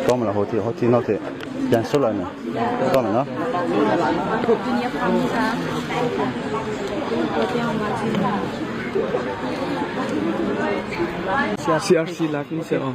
Có mà là hồ thị hồ thị nó thì dàn số lại này. Có mà nó. CRC lak in si aw.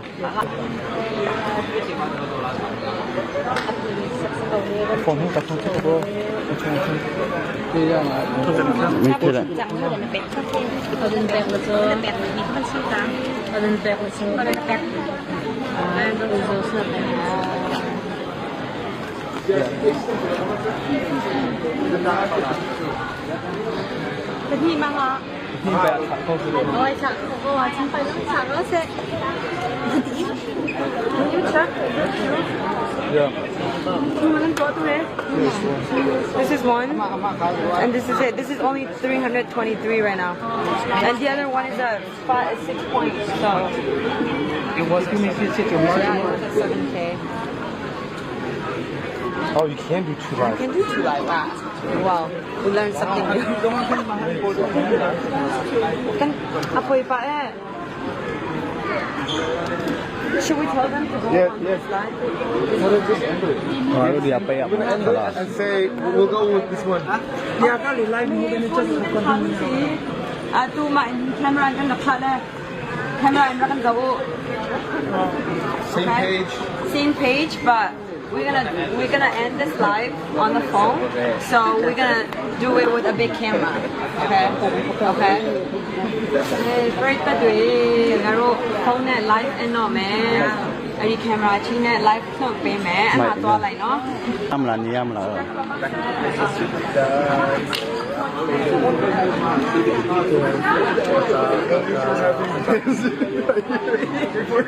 This is one, and this is it. This is only 323 right now, and the other one is a 5, 6 point. So yeah, it's a 7K. Oh, you can do two live. Can do two live. Wow, we learned something new. Kan apoy pa eh. Should we tell them to go Yeah, on yeah. this line? Rồi đi apa ya? We're gonna end it and say we'll go with this one. Atu ma camera kan na phala. Camera in rakan go. Same page. Same page, but we're gonna end this live on the phone. So we're gonna do it with a big camera. Okay. Okay. ပရိသတ်တွေငါတို့ဖုန်းနဲ့ live အတော့မယ်အဲ့ဒီ camera ချင်းနဲ့ live ဖွင့်ပေးမယ်အဲ့မှာသွားလိုက်နော် အမလားနေရမလား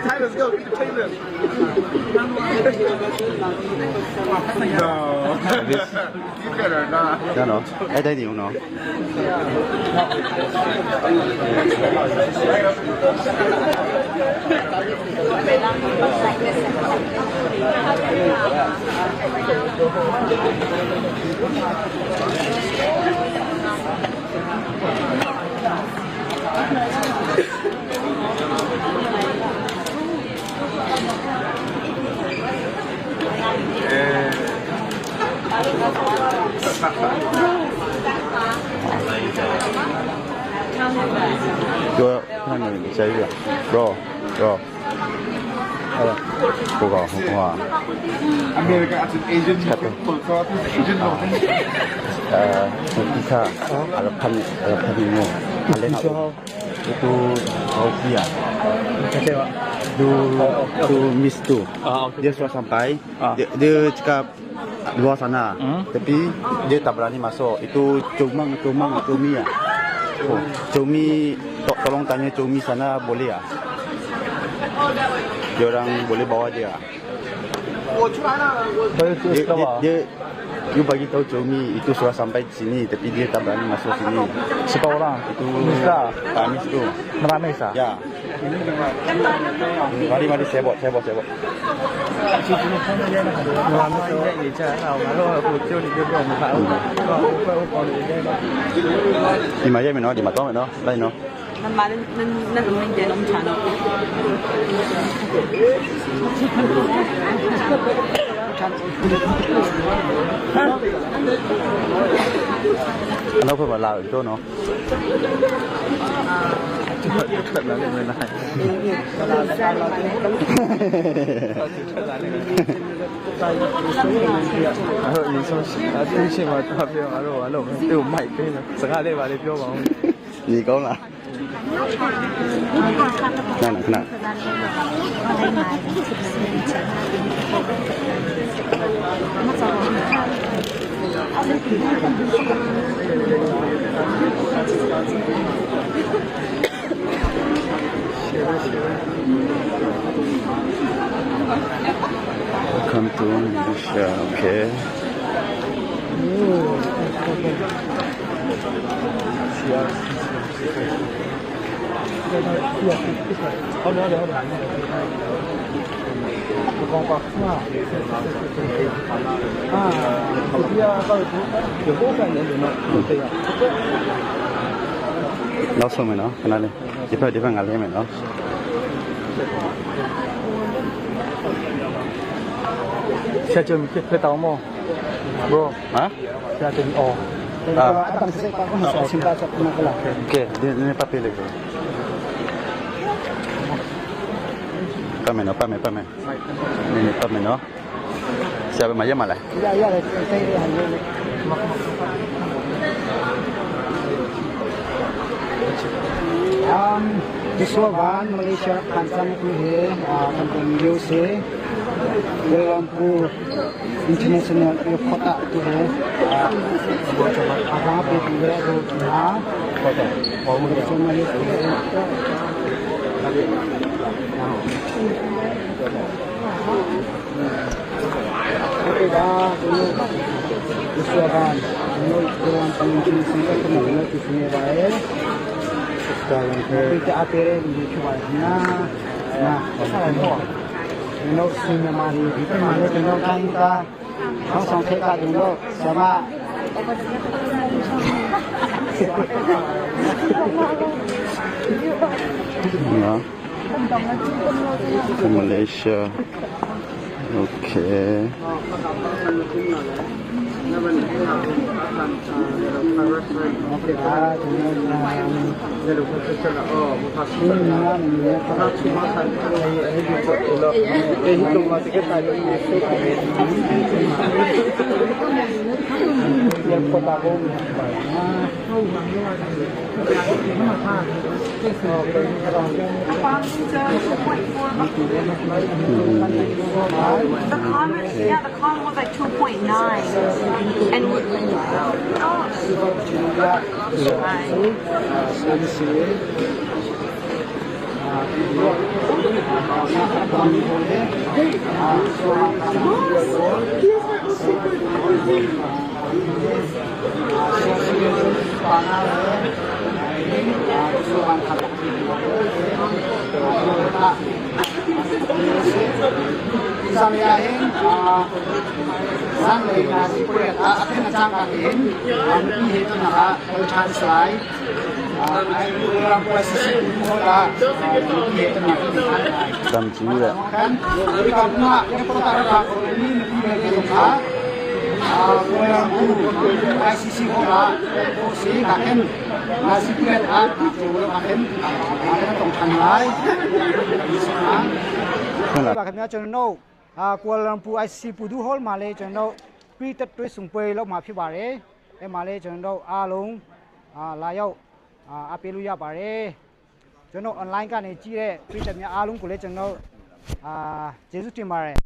Time, let's go. Entertain them. No. You better not. ရနော်အဲ့တိုက်တယ်နော် ပြောခဏနေဆဲပြ bro bro အဲ့ဒါကိုကောင်ဟိုဟာ America as an Asian. Asian. Kita harapan harapan ini kalian itu hoki ya tu tu miss tu dia sudah sampai dia, dia cakap luar sana tapi dia tak berani masuk itu cumang cumang cumi ya oh, cumi to, tolong tanya cumi sana boleh ya dia orang boleh bawa dia dia, dia, dia you bagi tahu Jomi itu sudah sampai di sini tapi dia tak berani masuk sini. Siapa orang? Itu Misa. Pak Miss tu. Meramis ah? Ya. Mari mari saya bawa saya bawa saya bawa. ဒီမှာရိုက်မယ်နော်ဒီမှာတော့မယ်နော်လိုက်နော် နမနနနလုံးတဲ့လုံးချာနော် အနောက်ဘက်မှာလာတော့နော် ထွက်လာတယ်မလားအဲ့တော့ဒီဆုံးအတူချင်းမှာတွားပြောအဲ့တော့အဲ့လိုသူ့မိုက်ပေးတယ်စကားလေးပါလေးပြောပါဦး ညီကောင်းလားခဏခဏ Welcome to Malaysia. Okay. နောက်ဆုံးမယ်နော်ခဏလေးဒီဖက်ဒီဖက်ငါလဲမယ်နော် ဆရာကျွန်တော်ဖြစ်တောင်းမော bro ဟမ် ဆရာကျွန်တော် အာ Atang sa pa ko sa simba sa kuna kala. ကဲဒီနေ့ပတ်ပေးလိုက်ပါပတ်မယ်နော်ပတ်မယ်ပတ်မယ်နင်းပတ်မယ်နော်ဆရာပဲမရက်မလား Ya ya le sai le han le. Um Joshua Van Malaysia Kansan ku he kampung USA Kuala Lumpur International Airport ah tu he. Apa pe tu he tu na. Malaysia Malaysia. Okay ဒါကျွန်တော် Joshua Van ကျွန်တော် Kuala Lumpur International Airport မှာကျွန်တော်သူနေပါတယ် ဒါဝင်ခဲ ပြတအပေးတဲ့လူတွေဖြစ်ပါတယ်ခင်ဗျာ။နာဆက်လိုက်တော့ကျွန်တော်စီမြန်မာတွေဒီပြမှာလည်းကျွန်တော်တိုင်းသားခေါင်းဆောင်ထက်ကကျွန်တော်ဆမ နော်မလေးရှား Okay ဟုတ်ကဲ့ပါကျွန်တော်ဒီမြန်မာနေရာကချီမဆန်တဲ့အဲ့ဒီတော့အဲ့ဒီတော့မတကယ်တိုင်လို့ပြန်ပေါ်တာဘုံပါ The comment, yeah, the comment was like 2.9. And we, oh, Samyahin, sang lei na si pret a athen a chang ka in an pi he to na ka chan sai ai ram pa si si ko la pi he to na ka တမ်ကျူးတဲ့ kan ri ka na ya po ta ra ko ni ni pi he to ka ko ram ku ICC ko la ko si ka en na si pret a chu ka en a ka tong than lai ဟုတ်လား ပါခင်ဗျာကျွန်တော်တို့အာကွာလမ်ပူ ICC ပူဒူဟောမှာလဲကျွန်တော်တို့ပရိသတ်တွဲဆုံပွဲလောက်မှာဖြစ်ပါတယ်အဲမှာလဲကျွန်တော်တို့အားလုံးအာလာရောက်အာအားပေးလို့ရပါတယ်ကျွန်တော် online ကနေကြည့်တဲ့ပရိသတ်များအားလုံးကိုလည်းကျွန်တော်အာကျေးဇူးတင်ပါတယ်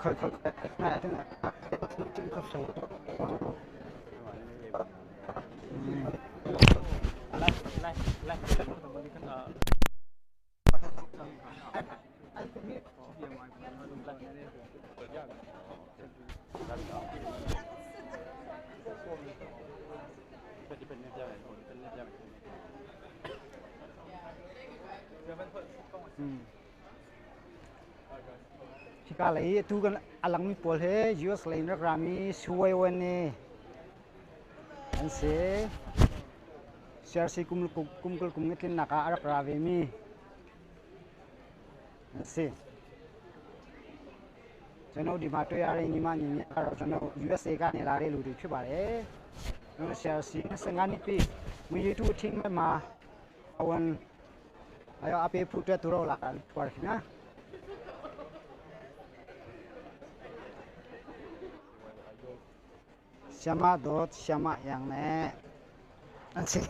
ခေါ်ခေါ် ဒီကလေအတူကအလံမီပေါ်ဟဲ US လိန်ရဂရာမီဆွေဝနေအန်စေ CRC kum kum kum kum ngetlin naka arak rave mi စေကျွန်တော်ဒီမှာတွေ့ရတဲ့ညီမညီမကတော့ကျွန်တော် USA ကနေလာတဲ့လူတွေဖြစ်ပါတယ်ကျွန်တော် CRC 25နှစ်ပြည့်မွေတူအထင်းမဲ့မှာအဝန်အယောအပေးဖူတက်သူတော့လာတာဖြစ်ပါတယ်ခင်ဗျာ ရှမတော့ရှမយ៉ាងနဲ့အချင်း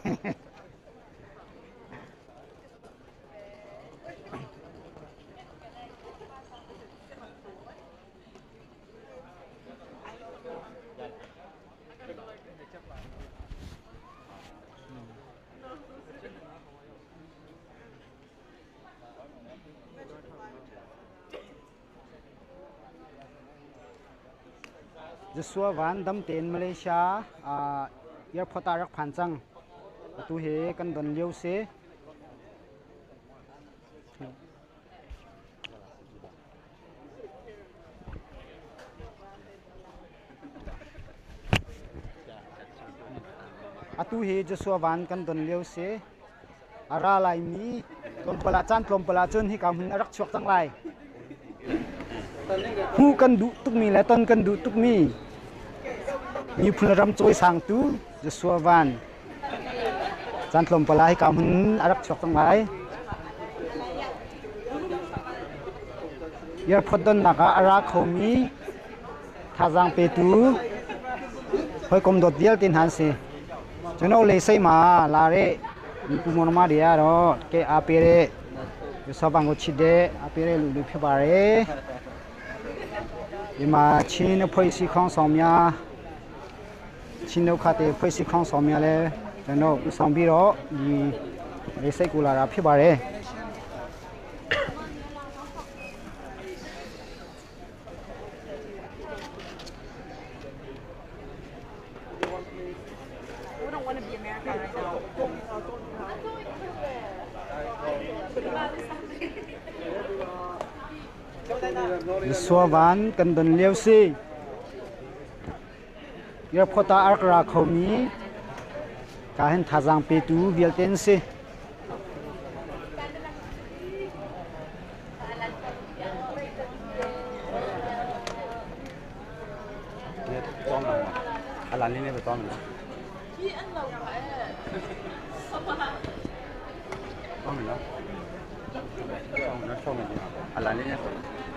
Joshua Van dam tein Malaysia airport ah rak phan cang. Atu hi kan don lio si. Atu hi Joshua Van kan don lio si. A ra laimi tlawmpal ah caan tlawmpal ah cun hika hmun a rak chuak cang lai. Hmuh kan duh tukmi le ton kan duh tukmi miphun ram cawisangtu Joshua Van caan tlawmpal ah hika hmun a rak chuak cang lai. Airport donnak ah a ra khomi thazaang petu hawikom dawt vialte hna an si. Cuno le seima la re mipu monoma de aro ke ape re yosabang ko chit de ape re lu lu phe ba re ima chin phoi si khong song mya chin no kha te phoi si khong song mya le ကျွန်တော်ဦးဆောင်ပြီးတော့ဒီရေစိတ်ကူလာတာဖြစ်ပါတယ် We don't want to be America right now. Suavan kan don lio si. Airport ah a rak ra khomi ka hin thazaang petu vialte an si.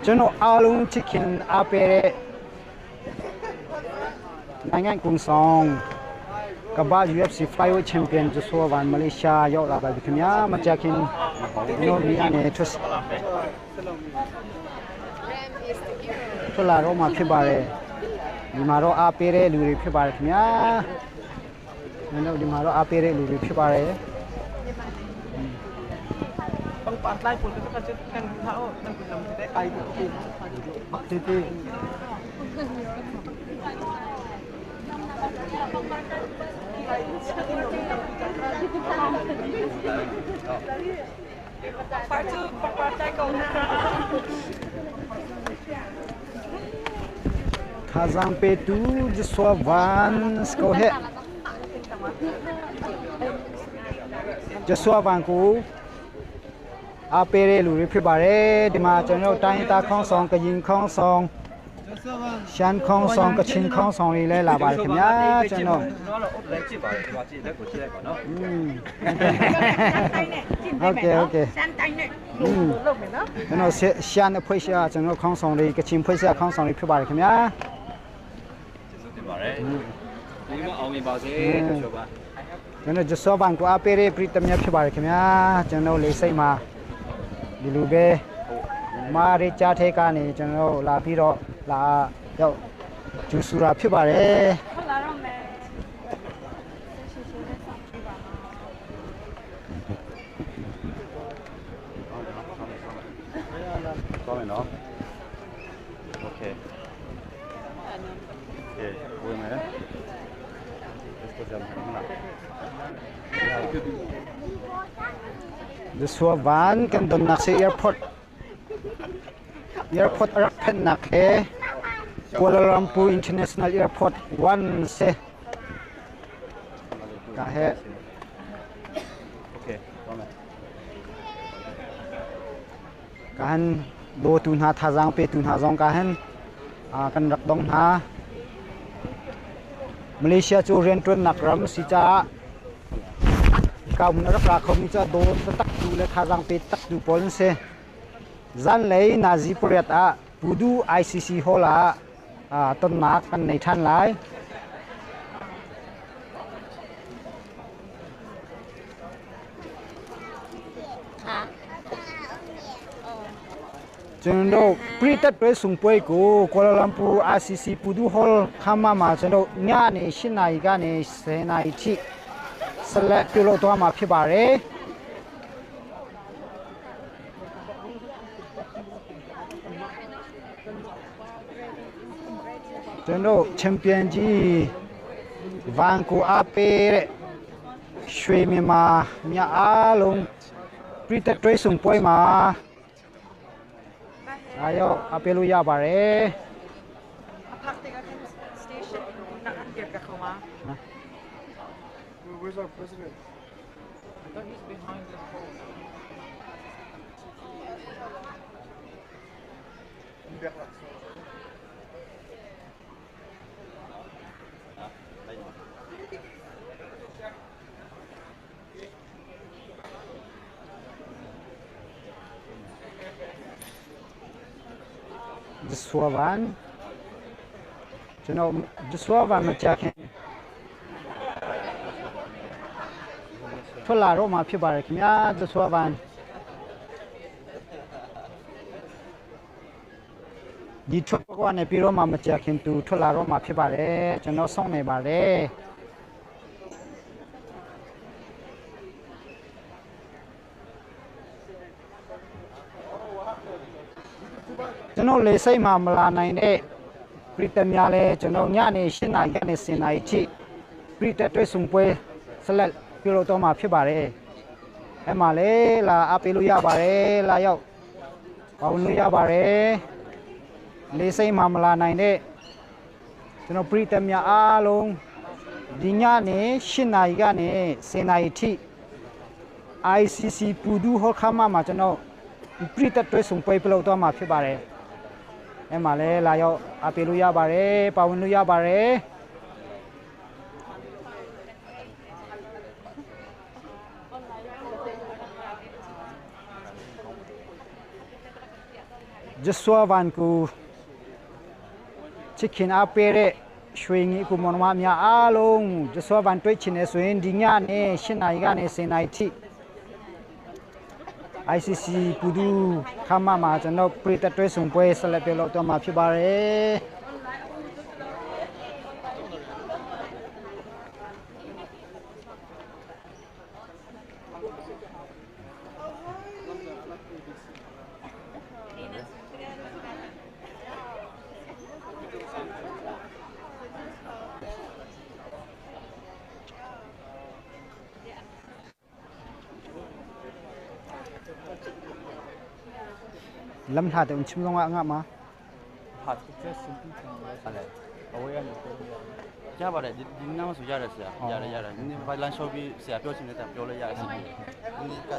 ကျွန်တော်အားလုံးချစ်ခင်အားပေးတဲ့နိုင်ငံကုန်းဆောင်ကမ္ဘာ UFC Flyweight Champion Joshua Van Malaysia ရောက်လာပါပြီခင်ဗျာမကြခင်ကျွန်တော်ဒီအနေထွက်ထွက်လာတော့မှဖြစ်ပါတယ်ဒီမှာတော့အားပေးတဲ့လူတွေဖြစ်ပါတယ်ခင်ဗျာကျွန်တော်ဒီမှာတော့အားပေးတဲ့လူတွေဖြစ်ပါတယ် တီတီ ခါဇန်ပေတူဂျဆွာဝန်စကိုဟက်ဂျဆွာဝန်ကိုအားပေးတဲ့လူတွေဖြစ်ပါတယ်ဒီမှာကျွန်တော်တိုင်းသားခေါင်းဆောင်ကရင်ခေါင်းဆောင်ရှမ်းခေါင်းဆောင်ကချင်ခေါင်းဆောင်တွေလည်းလာပါတယ်ခင်ဗျာကျွန်တော် ကျွန်တော်တော့လက်ကြည့်ပါတယ်ဒီမှာကြည့်လက်ကိုကြည့်လိုက်ပါနော် อืมโอเคโอเค 三单နဲ့ อืม လုပ်မယ်နော် ကျွန်တော်ရှမ်းအဖွဲ့ရှာကျွန်တော်ခေါင်းဆောင်တွေကချင်ဖွဲ့ရှာခေါင်းဆောင်တွေဖြစ်ပါတယ်ခင်ဗျာ ကျေးဇူးတင်ပါတယ်ဒီမှာအောင်မြင်ပါစေကျော်ပါ ကျွန်တော်ဂျဆောဘန်ကိုအားပေးတဲ့ပရိသတ်များဖြစ်ပါတယ်ခင်ဗျာကျွန်တော်လေစိတ်မှာဒီလိုပဲမာရီကြားထဲကနေကျွန်တော်လာပြီးတော့လာရောက်ဂျူဆူရာဖြစ်ပါတယ် ထွက်လာတော့မယ် သွားမယ်နော် Okay Okay ဝင်မယ် Let's go ကြမယ်ဟုတ်လား ဂျဆောဘန်ကန်ဒန်နက်စီ airport airport รักเพนนักเฮกัวลาลัมปู International Airport 1เซกะเฮ Okay သွားမယ် กะหันโดตูนหาทาจางเปตูนหาจองกะหันอ่ากันรักดองหามาเลเซียจูเรียนตวนนักรำสิจ้า กำรักราคมีจะโดนตักดูและทารังไปตักดูปอนเซจันเลยนาจีปรียตอะปูดู ICC ฮอลอะอ่าต้นนักกันในท่านหลายကျွန်တော်ပရိသတ်တွေဆုံပွဲကိုကွာလာလမ်ပူ RCC ပူဒူဟောခမ်းမမှာကျွန်တော်ညနေ၈နာရီကနေ10နာရီထိဆက်လက်ပြုလုပ်သွားမှာဖြစ်ပါတယ်။ ကျွန်တော်ချန်ပီယံကြီးဗန်ကိုအားပေးတဲ့ရွှေမြန်မာမြအားလုံးပြည့်တဲ့တွဲဆုံပွဲမှာအားရောက်အားပေးလို့ရပါတယ် Station Where's our president? ဂျဆွာဗန်ကျွန်တော်ဂျဆွာဗန်မကြခင်ထွက်လာတော့မှာဖြစ်ပါတယ်ခင်ဗျာဂျဆွာဗန်ဒီထွက်ကနေပြီးတော့မှမကြခင်သူထွက်လာတော့မှာဖြစ်ပါတယ်ကျွန်တော်စောင့်နေပါတယ်ကျွန်တော်လေစိတ်မှာမလာနိုင်တဲ့ပရိသတ်များလဲကျွန်တော်ညနေ၈နာရီကနေ10နာရီထိပရိသတ်တွေ့ဆုံပွဲဆက်လက်ပြုလုပ်တော့မှာဖြစ်ပါတယ်အဲ့မှာလဲလာအားပေးလို့ရပါတယ်လာရောက်ပါဝင်လို့ရပါတယ်လေစိတ်မှာမလာနိုင်တဲ့ကျွန်တော်ပရိသတ်များအားလုံးဒီညနေ၈နာရီကနေ10နာရီထိ ICC ပူဒူဟောခါမမှာကျွန်တော်ပရိသတ်တွေ့ဆုံပွဲပြုလုပ်တော့မှာဖြစ်ပါတယ်အဲ့မှာလဲလာရောက်အားပေးလို့ရပါတယ်ပါဝင်လို့ရပါတယ်ဂျဆွာဗန်ကူချစ်ခင်အားပေးတဲ့ရွှေငီကူမောင်မများအားလုံးဂျဆွာဗန်တွေ့ချင်နေဆိုရင်ဒီညနေ၈နာရီကနေ10နာရီထိ ICC ပူဒူခါမမှာကျွန်တော်ပရိသတ်တွေ့ဆုံပွဲဆက်လက်ပြုလုပ်တော့မှာဖြစ်ပါတယ်လမ်လာတဲ့ချင်လုံးငါမှာ ဟာကျစင်ပြီးချင်တယ် ဟုတ်တယ် အဝေးကနေပြောလို့ ရပါတယ်ဒီဒီနားမှာဆိုရတယ်ဆရာရတယ်ရတယ်နည်းနည်းဘာလန်ရှော့ပြီးဆရာပြောချင်တဲ့ပြောလို့ရတယ်စီဒီက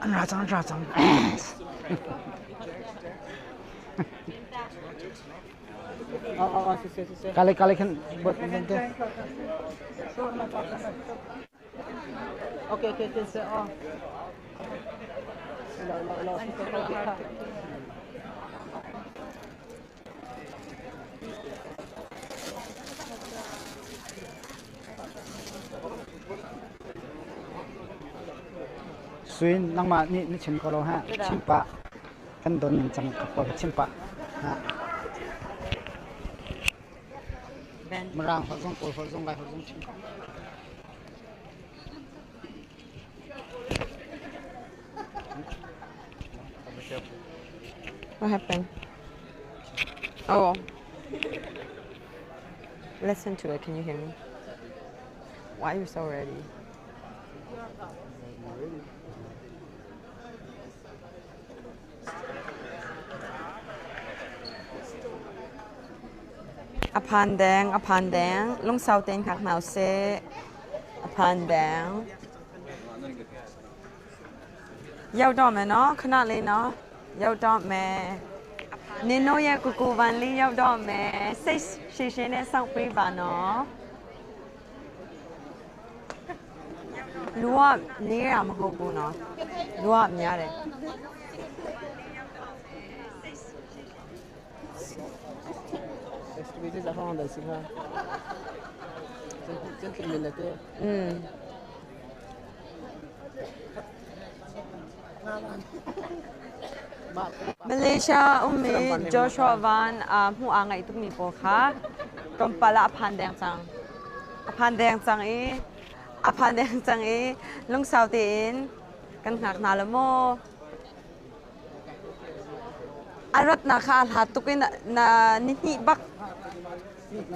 အနာချန်ရာချန် အော်စစ်စစ်စစ် ကလေးကလေးခင်ဘတ်တဲ့ Okay okay okay စစ်အော်လောလောလောစစ်စစ် ဆွေးနောက်မှနိနိချင်ကောလောဟာချင်းပါကန်ဒွန်ချန်ကပေါ်ချင်းပါဟာ Ben မရန်ဟောဆုံးပေါ်ဟောဆုံးလိုက်ဟောဆုံးချင်း What happened? Oh. Listen to it. Can you hear me? Why are you so ready? အဖန်ဒန်အဖန်ဒန်လုံဆောက်တင်ခတ်မောက်စေအဖန်ဒန်ရောက်တော့မယ်နော်ခဏလေးနော်ရောက်တော့မယ်နင်တို့ရဲ့ကိုကိုဗန်လေးရောက်တော့မယ်စိတ်ရှည်ရှည်နဲ့စောင့်ပေးပါနော်လူကနေရမဟုတ်ဘူးနော်လူကများတယ် STBC ဇာဖောင်းတယ်စီခါကျန်ကျန်နေတယ် อืมမလေးရှားအမေဂျိုရှွာဗန်အမှုအငိုင်တုမီပေါ်ခါကွန်ပလာဖန်ဒန်ဆန် A phan deng cang i a phan deng cang i lungsau tein kan hngak hna la maw? A ratnak kha a hlat tuk i na nihnih bak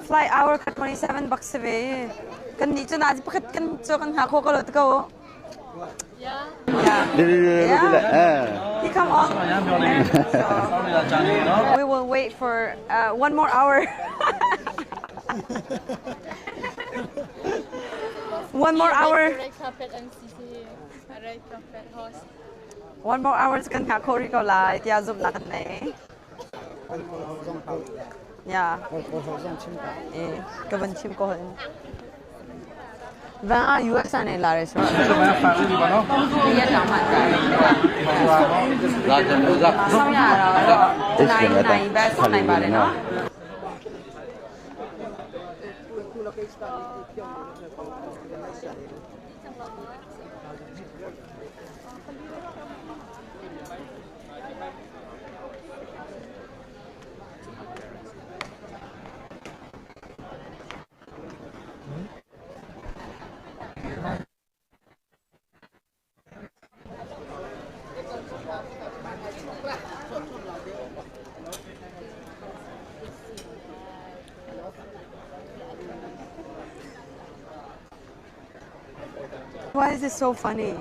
flight hour kha 27 bak si ve i kannih cu nazi pakhat kan cu kan hngak khawh ko lo ti ko. Yeah. Yeah. He come on. So we will wait for one more hour. One more hour. Red carpet MCC, red carpet host. One more hour kan hngah khawh rih ko lai tiah zumhnak kan nei. Yeah. Eh, ka van chim ko hin. Van ah US ah ne la re so.ရက်တောင်မှကြာတယ်။ဆောင်းရတော့နိုင်နိုင်ပဲဆောင်းနိုင်ပါတယ်နော်။ Why is it so funny?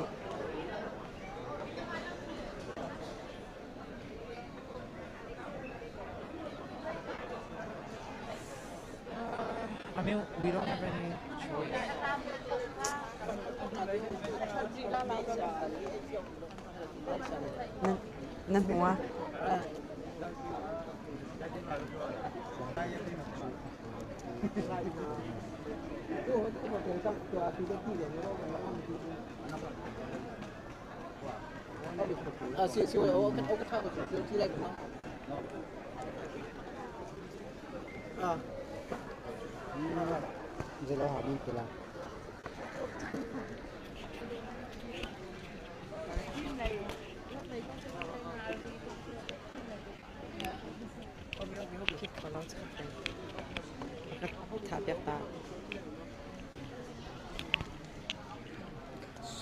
I mean, we don't have any choice. Nan hmu ah?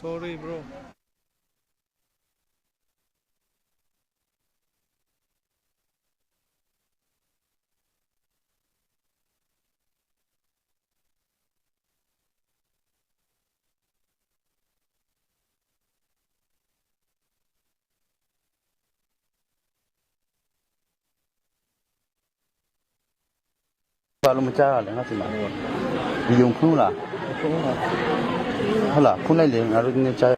Sorry, bro. ဘာလို့မကြားရလဲငါစီမှာဗီဒီယိုဖုန်းလားဟုတ်လားဖုန်းလိုက်လေငါတို့နည်းကြား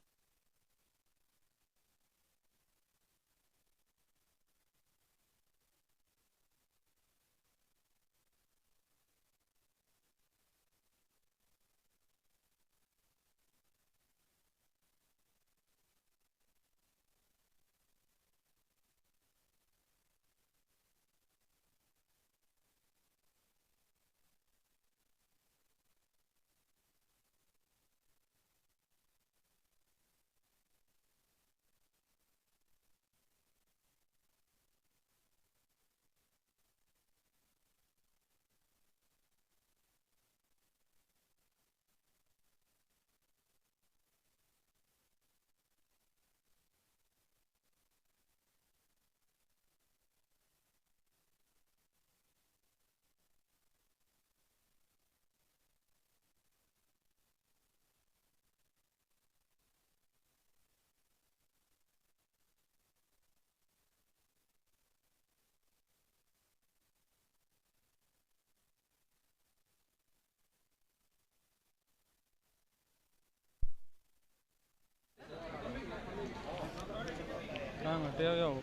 နားမှာတယောက်ယောက်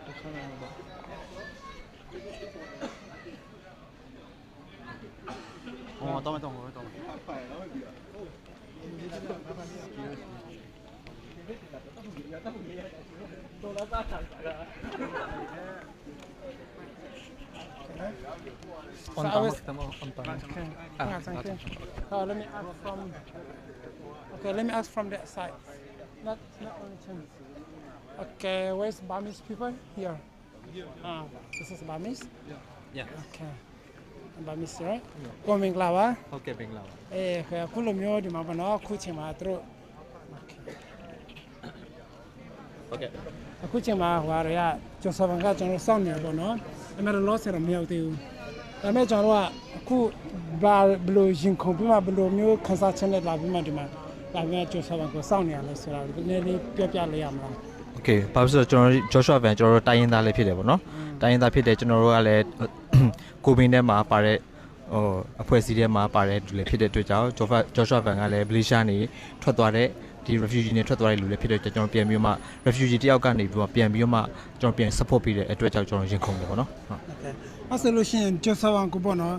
တစ်ခါမှပါဟောတော့မတော့တော့ So I was, okay. Ah, thank you. So let me ask from. Okay, let me ask from that side. Not only Chinese. Okay, where's Burmese people? Here. Ah, this is Burmese. Yeah. Okay. Burmese right ကိုမင်္ဂလာပါ ဟုတ်ကဲ့မင်္ဂလာပါ အေးခေအခုလိုမျိုးဒီမှာပေါ့နော်အခုချိန်မှာသူတို့ ဟုတ်ကဲ့ အခုချိန်မှာဟိုဟာတွေကကျော်စောဘန်ကကျွန်တော်စောင့်နေရပေါ့နော်အမေလောဆယ်တော့မရောက်သေးဘူးဒါပေမဲ့ကျွန်တော်တို့ကအခုဘာဘလို့ရင်ခုန်ပြီးမှဘလို့မျိုးခန်းစားချက်နဲ့လာပြီးမှဒီမှာလာပြီးမှကျော်စောဘန်ကိုစောင့်နေရလဲဆိုတာကိုနည်းနည်းပြောပြလိုက်ရမလား โอเคဘာဖြစ်လို့ကျွန်တော် Joshua Van ကျွန်တော်တို့တိုင်းရင်းသားလည်းဖြစ်တယ်ပေါ့နော်တိုင်းရင်းသားဖြစ်တယ်ကျွန်တော်တို့ကလည်းကိုပင်ထဲမှာပါတဲ့ဟိုအဖွဲ့အစည်းထဲမှာပါတဲ့လူလည်းဖြစ်တဲ့အတွက်ကြောင့် Joshua Joshua Van ကလည်းမလေးရှားနေထွက်သွားတဲ့ဒီ refugee နေထွက်သွားတဲ့လူလည်းဖြစ်တဲ့အတွက်ကျွန်တော်ပြန်ပြီးတော့မှ refugee တယောက်ကနေပြီးတော့ပြန်ပြီးတော့မှကျွန်တော်ပြန် support ပေးတဲ့အတွက်ကြောင့်ကျွန်တော်ရင်ခုန်တယ်ပေါ့နော်ဟုတ် အဲ့ဆိုလို့ရှိရင်ကျော်စောဘန်ကိုပေါ့နော်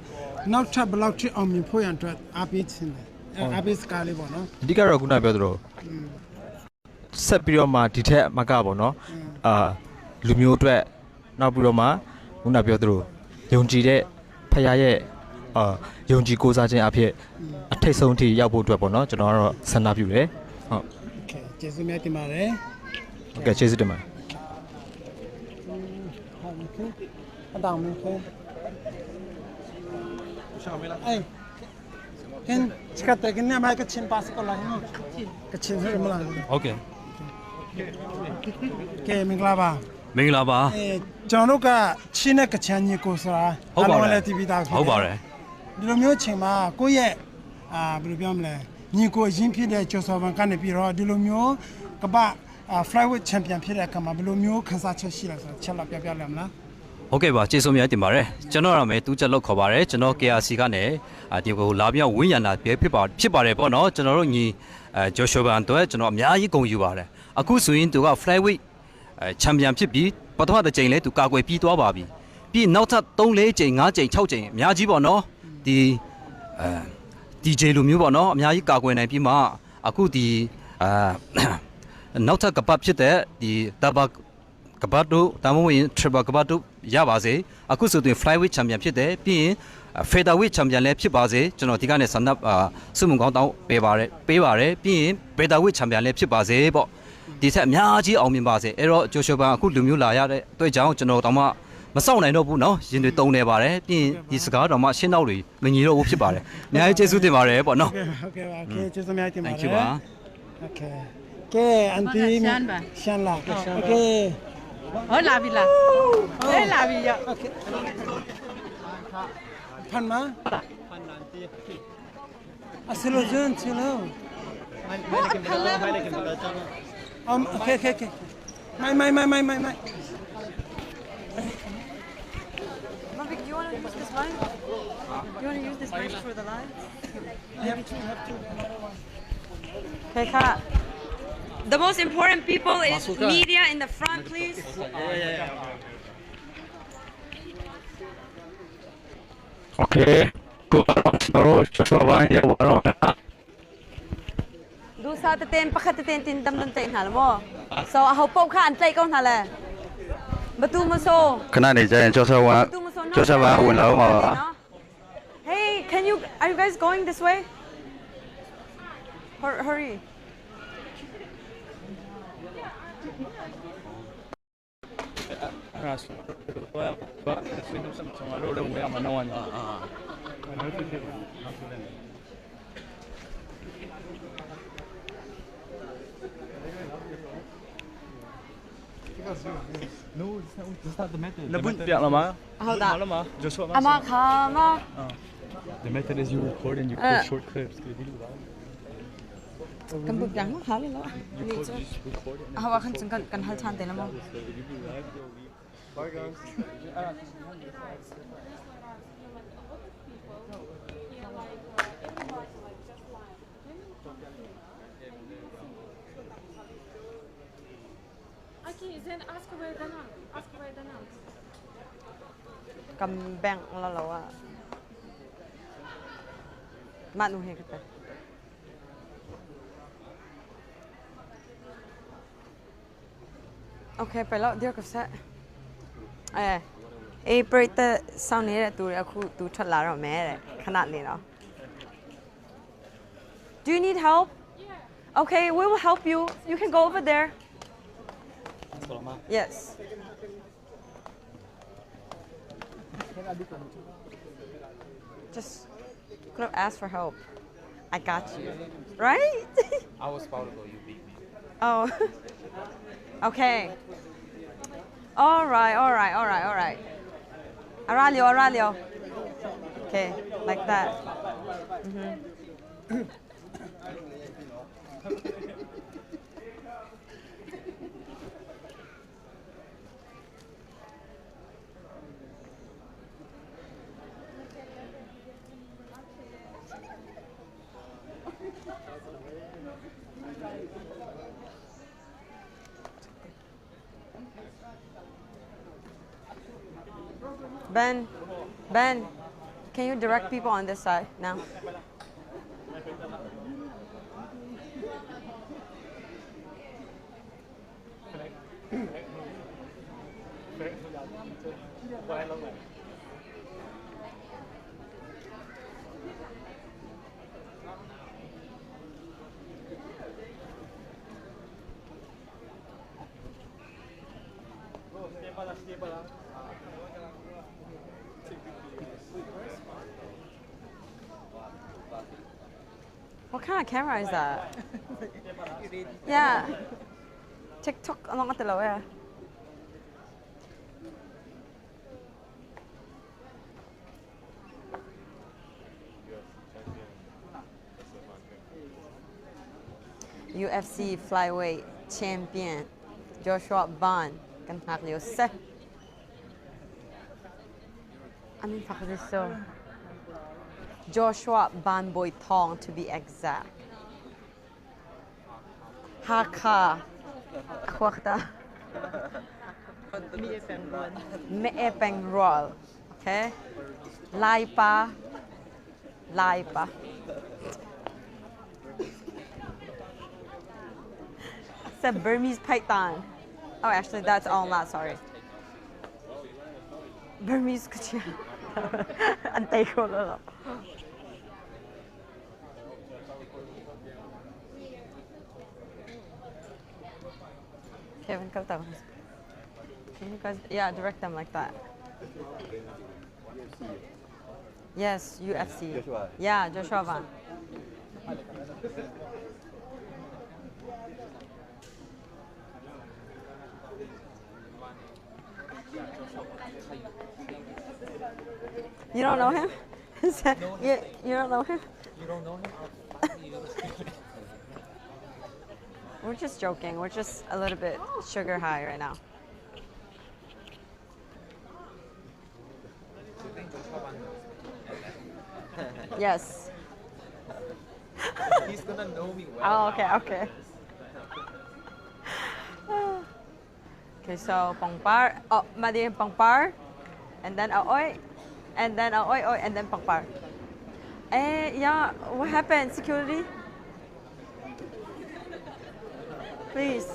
နောက်ထပ်ဘလောက်ထိအောင်မြင်ဖို့ရန်အတွက်အားပေးခြင်းတယ်အားပေးစကားလေးပေါ့နော် အဓိကတော့ခုနပြောသလိုဆက်ပြီးတော့မှဒီထက်မကပေါ့နော်အာလူမျိုးအတွက်နောက်ပြီးတော့မှခုနပြောသလိုယုံကြည်တဲ့ဖခင်ရဲ့အာယုံကြည်ကိုးစားခြင်းအဖြစ်အထိတ်ဆုံးထိရောက်ဖို့အတွက်ပေါ့နော်ကျွန်တော်ကတော့ဆန္ဒပြုတယ်ဟုတ် Okay ကျေးဇူးများတင်ပါတယ် ဟုတ်ကဲ့ကျေးဇူးတင်ပါတယ် 好，你可以，我当没可以。哎，跟这个得跟那买个亲巴士过来喏，个亲是什么来？ ဟုတ်ကဲ့ ကဲမင်္ဂလာပါ မင်္ဂလာပါ အဲကျွန်တော်တို့ကချင်းနဲ့ကချင်ညီကိုဆိုတာ ဟုတ်ပါတယ် လည်းတီးပြီးသားဖြစ် ဟုတ်ပါတယ် ဒီလိုမျိုးချိန်မှာကိုယ့်ရဲ့အာဘယ်လိုပြောမလဲညီကိုအရင်ဖြစ်တဲ့ကျော်စော်ဘန်ကနေပြီးတော့ဒီလိုမျိုးကပ္ပ flyweight champion ဖြစ်တဲ့အခါမှာဘယ်လိုမျိုးခန်းစားချက်ရှိလဲဆိုတော့ချက်လောက်ပြပြလိုက်မလား ဟုတ်ကဲ့ပါကျေးဇူးများတင်ပါတယ်ကျွန်တော်ရမယ်တူးချက်လောက်ခေါ်ပါတယ်ကျွန်တော် KRC ကနေအာဒီကိုလာပြောင်းဝင်းရံတာပဲဖြစ်ပါဖြစ်ပါတယ်ပေါ့နော်ကျွန်တော်တို့ညီအဲဂျိုရှူဘန်တို့ကျွန်တော်အများကြီးဂုဏ်ယူပါတယ်အခုဆိုရင်သူက flyweight အဲချန်ပီယံဖြစ်ပြီးပထမတစ်ကြိမ်လဲသူကာကွယ်ပြီးသွားပါပြီပြီးနောက်ထပ်3 4ကြိမ်5ကြိမ်6ကြိမ်အများကြီးပေါ့နော်ဒီအဲ DJ လိုမျိုးပေါ့နော်အများကြီးကာကွယ်နိုင်ပြီးမှအခုဒီအာ နောက်ထပ်ကပတ်ဖြစ်တဲ့ဒီတဘကပတ်တို့တာမဝင် triple ကပတ်တို့ရပါစေအခုဆိုရင် flyweight champion ဖြစ်တယ်ပြီးရင် featherweight champion လည်းဖြစ်ပါစေကျွန်တော်ဒီကနေဆန္ဒအာစုမုံကောင်းတောင်းပေးပါတယ်ပေးပါတယ်ပြီးရင် featherweight champion လည်းဖြစ်ပါစေပေါ့ဒီထက်အများကြီးအောင်မြင်ပါစေအဲ့တော့ဂျိုရှူဘန်အခုလူမျိုးလာရတဲ့အတွက်ကြောင့်ကျွန်တော်တောင်မှမစောင့်နိုင်တော့ဘူးเนาะရင်တွေတုံနေပါတယ်ပြီးရင်ဒီစကားတော်မှရှင်းတော့တွေမညီတော့ဘူးဖြစ်ပါတယ်အများကြီးကျေးဇူးတင်ပါတယ်ပေါ့နော် ဟုတ်ကဲ့ပါ okay ကျေးဇူးများတင်ပါတယ် Thank you ပါ Okay ကဲအန်တီ ရှန်ပါ ရှန်လာ Okay ဟောလာပြီလားဟဲ့လာပြီရောက် Okay ဖန်မအစလိုဇန်ချလော Um okay okay okay မိုင်မိုင်မိုင်မိုင်မိုင်မိုင် Mavik, do you want to use this mic? Do you want to use this mic for the live? Have to have to another one. Okay, Ka. The most important people is media in the front, please. Okay ကိုကတော့ကျွန်တော်တို့ Joshua Van ရောက်ပါတော့ Du sa te ten pakhat te ten tin dam dam te hna lo mo. So a ho pau kha an tlai ko hna le. Batu mo so. ခဏနေကြရင် Joshua Van Batu mo so. Joshua Van ဝင်လာအောင်ပါ Hey, can you are you guys going this way? Hur- Hurry. အဲ့ဒါဆိုတော့ဘာဆွေးနွေးစမ်းကျွန်တော်တို့လည်းဝယ်ရမှာနော်အာအာ No it's not it's not the method နဘုပြလာမ ဟုတ်တာ လာမဂျိုရှူ အမခါမ The method is you record and you Uh. post short clips. ကံပုပြန်ခါလေလော You just record it. အဟဝခန်စင်ကန်ကန်ဟလချန်တယ်လမော Bye guys. Okay, then ask where the nun. Ask where the nun. ကမ်ဘန်လာလောอ่ะမနုဟေကတဲ့ Okay ไปแล้วเดี๋ยวกับဆက်အဲအေးပရိသတ်စောင့်နေတဲ့သူတွေအခုသူထွက်လာတော့မယ်တဲ့ခဏနေတော့ Do you need help? Okay, we will help you. You can go over there. Yes. Just could have asked for help. I got you. Right? I was about to go, you beat me. Oh. okay. All right, all right, all right, all right. Aralio, Aralio. Okay, like that. Mm-hmm. Ben, Ben, can you direct people on this side now? What kind of camera is that? Yeah. TikTok along at the lower. UFC flyweight champion Joshua Van kan hngak lio seh. Amin fak so. Joshua Van Boy Thong to be exact. Hakha. Akhwakta. Me peng rual. Okay. Lai pa. Lai pa. It's a Burmese python. Oh, actually, that's all not, sorry. Burmese kuchia. Antay ko lo. Kevin, go down. Can you guys, yeah, direct them like that. Yes, UFC. Joshua. Yeah, Joshua Van. You don't know him? you, you don't know him? You don't know him? I'll find you. We're just joking. We're just a little bit sugar high right now. Do you think Joshua Van knows me? Yes. He's gonna know me well. Oh, okay, now. okay. Okay, so pangpar, oh, madi pangpar, and then aoy, and then aoy, oy, and then pangpar. Eh, yeah, what happened? Security? Please.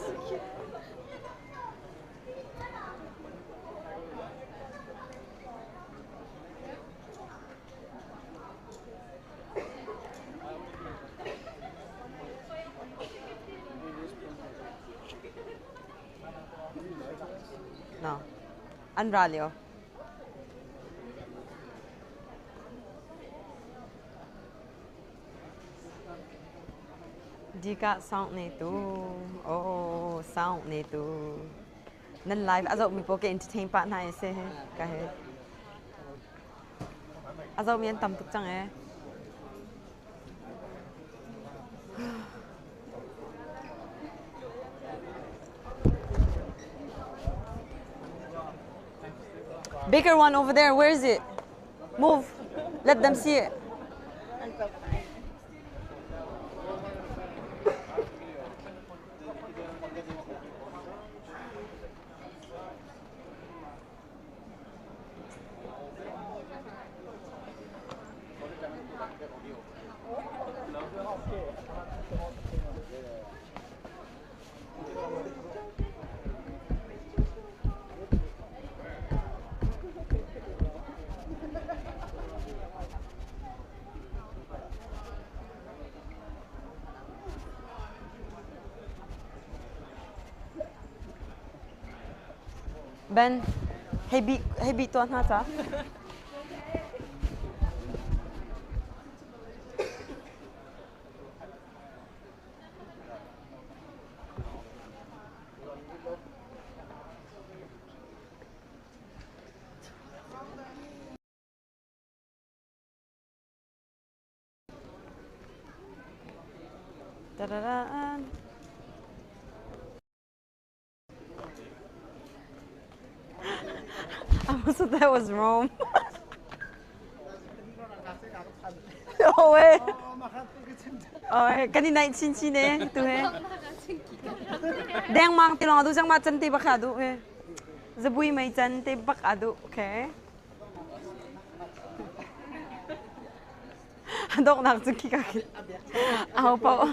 No. Anralio. Dika sound ni tu. Oh, sound ni tu. Nan live azo mi po ke entertain pa na ese he ka he. Azo mi an tam tuk chang e. Bigger one over there. Where is it? Move. Let them see it. Ben, hey bi hey bi tuan ha cha. Da-da-da. I thought that was Rome. Oh wait. Oh, kan i naih chinchin e tu he. Dengmang ti lawng adu cang ma can ti bak adu he. Zabui mei can ti bak adu. Okay. Dawknak cu khi ka khi. Aho paoh.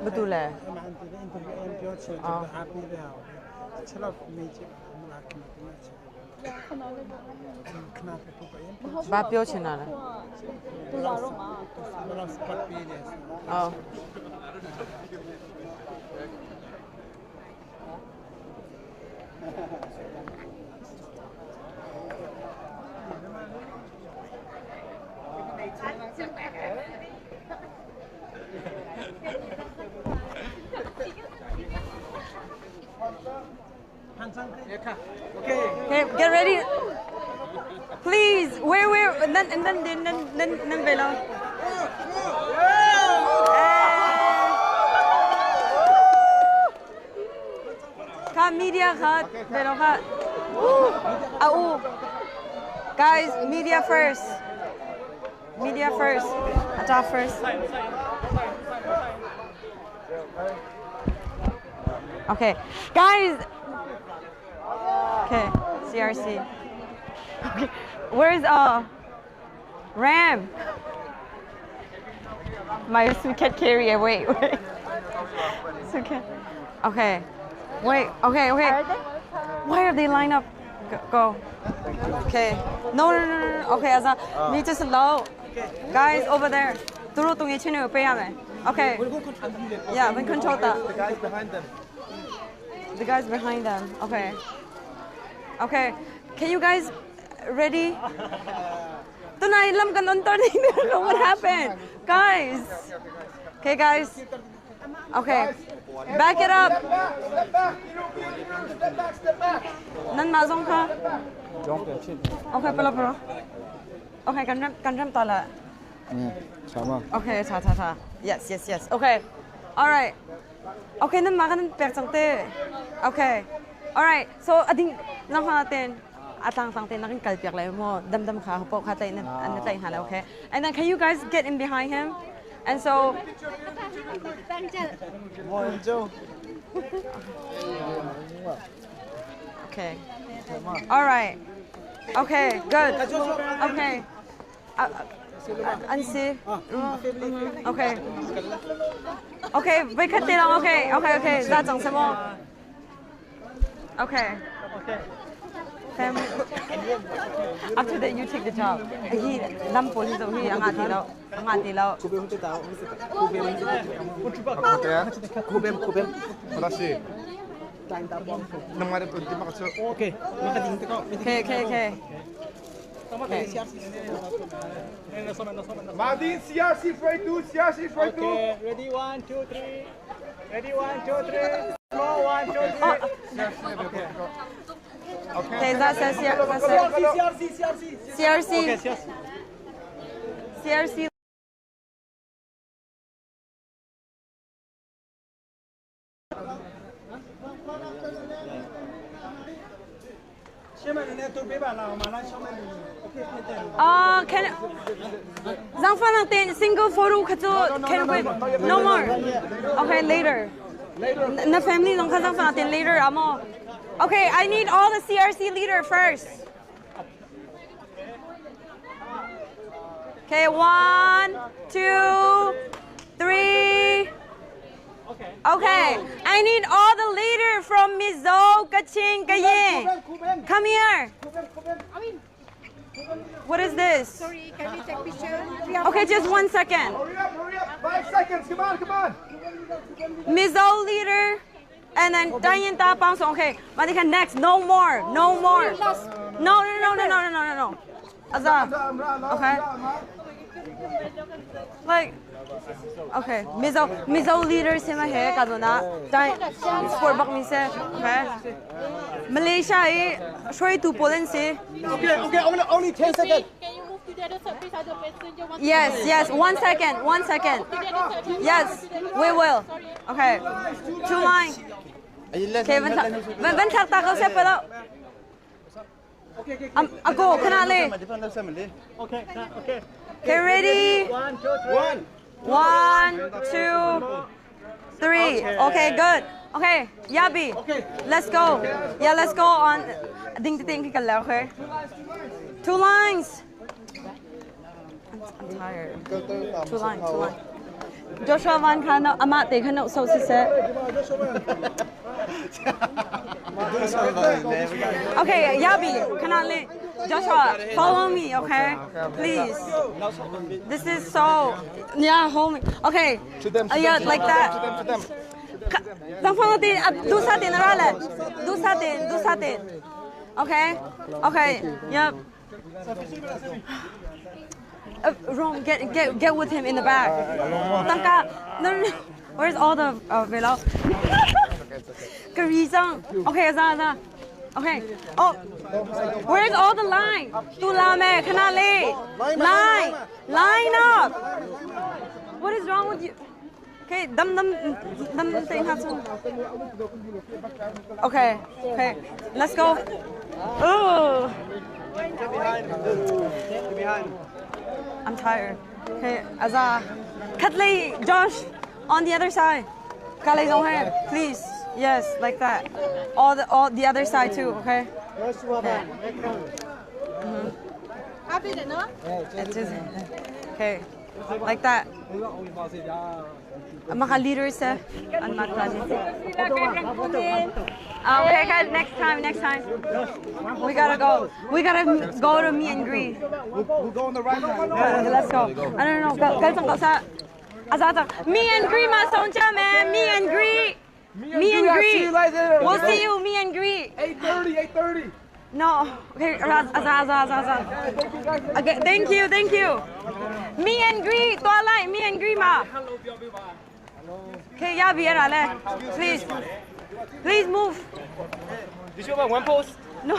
ဘသူလဲဘာပြောချင်တာလဲအော် Okay, get ready. Please, wait, wait, nan nan nan nan nan nan về lo. Kha media kha về lo kha. À u. Guys, media first. Media first. Ata first. Okay. Guys. Okay, CRC. Okay. Where's Ram? My suitcase carrier. Wait, wait. Suitcase. Okay. Wait, okay, okay. Why are they lined up? Go. go. Okay. No, no, no, no. Okay, Azan. Me just low. Guys, over there. Okay. Yeah, we control that. The guys behind them. The guys behind them. Okay. Okay. Can you guys ready? Tunay lam kan on What happened? Guys. Okay, guys. Okay. Back it up. Nan ma zong kha. Okay, pala pala. Okay, kan ram kan ram tala. Okay, cha cha cha. Yes, yes, yes. Okay. All right. Okay, nan ma kan pek chang te. Okay. All right. So ading lang ha ten. Atang tang ten nakin kalpiak lai mo dam dam kha po kha tai na an tai ha okay. And then can you guys get in behind him? And so Okay. All right. Okay, good. Okay. Ansi. Okay. Okay, we cut it on. Okay, okay, okay. 那讲什么？Okay. Family. After that, you take the job. He lam police he anga ti lo, anga ti lo. Okay. Okay, okay, okay. Martin CRC 42 CRC 42 Okay, ready 1 2 3. Ready 1 2 3. Slow 1 2 3. Okay. Okay, that's it. That's it. CRC CRC CRC. Okay, CRC. CRC. Can Zangfang tin single photo kha cu can wait no more. Okay, later. Na family zong kha zangfang tin later amo. Okay, I need all the CRC leader first. Okay, 1, 2, 3. Okay, I need all the leader from Mizo, Kachin, Kayin. Come here. What is this? Sorry, can we take picture? Okay, just 1 second. Hurry up, hurry up. 5 seconds. Come on, come on. Mizo leader, and then Dayin Ta Pang Song. Okay, Madika next. No more. No more. No, no, no, no, no, no, no, no. Azar. Okay. Like, okay. Mizo, Mizo leader sima he kaduna. Dai sport bak mi se. Okay. Malaysia i shroi tu Poland si. Okay, okay, only only 10 seconds. Can you move to the other side, please? Other passenger wants to Yes, yes. 1 second. 1 second. Yes, we will. Okay. 2 line. Okay, vẫn thắc ta có xếp vào đâu. Ako, kana le. Okay, okay. Okay, ready? 1 2 3. 1, 2, 3. Okay, good. Okay, Yabi. Okay. Let's go. Yeah, let's go on. Ding ding ding okay. 2 lines. I'm tired. 2 lines, 2 lines. Joshua Van Kano, Amat they cannot so se. Okay, Yabi, Kanali, Joshua, follow me, okay? Please. This is so yeah, homie. Okay. To them, to yeah, them, like to that. them, to them. Do something, do something, do something. Okay? Okay. Yep. Rome, get with him in the back. Tangka, no, no, no. Where's all the velo? Okay, Azana. Okay. Oh, where's all the line? Tu lame, kanale. Line, line up. What is wrong with you? Okay, dum dum dum thing has. Okay, okay, let's go. Oh. I'm tired. Okay, Azza. Katley, Josh, on the other side. Kale here, please. Yes, like that. All the other side too, okay? Okay. Okay. Like that. Mga leaders eh. Okay, guys, next time, next time. We gotta go. We gotta go to meet and greet. We'll go on the right side. Let's go. I don't know. Meet and greet, ma songcha, man. Meet and greet. Meet and greet. See you later. We'll see you. Meet and greet. 8:30, 8:30. No. Okay. Azza, azza, azza, azza. Okay. Thank you. Thank you. Meet and greet. Twilight. Meet and greet, ma. Okay, yeah, please. Please move. Did you want one post? No.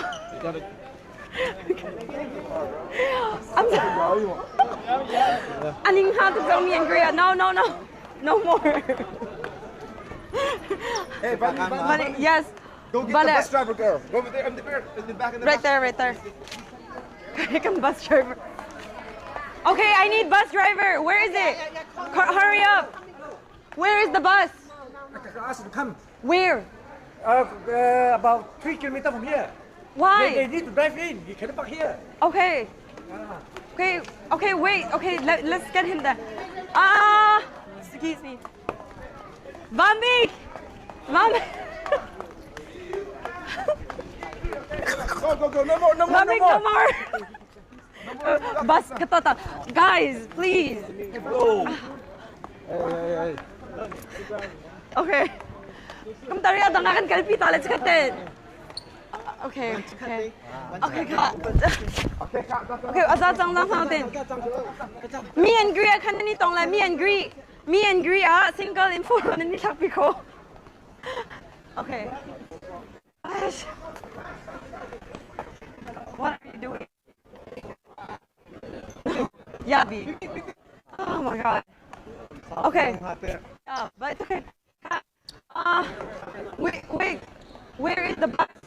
I'm sorry. I didn't have to go meet and greet. No, no, no. No more. Hey, buddy, yes. Go get the bus driver girl. Go over there in the back, in the back. In the right there, right there. Come bus driver. Okay, I need bus driver. Where is it? Hurry up. Where is the bus? Ask them to come. Where? About 3 kilometers from here. Why? They need to drive in. You cannot park here. Okay. Okay. Okay. Wait. Okay. Let's get him there. Ah. Excuse me. Bambi. Bambi. Go, go, go. No more, no more, no Bambi, more. no more. Bus katata. Guys, please. Hey, hey, hey. Okay. Come tari adang akan kalpita. Let's get it. Okay, okay. Okay, ka. Okay, aza cang cang cang tin. Me and greet khan ni tong lai me and greet. Me and greet ah single in photo ni thak pi kho. Okay. What are you doing? Yeah, B. Oh my god. Okay. Yeah, but it's okay. Wait, wait. Where is the bus?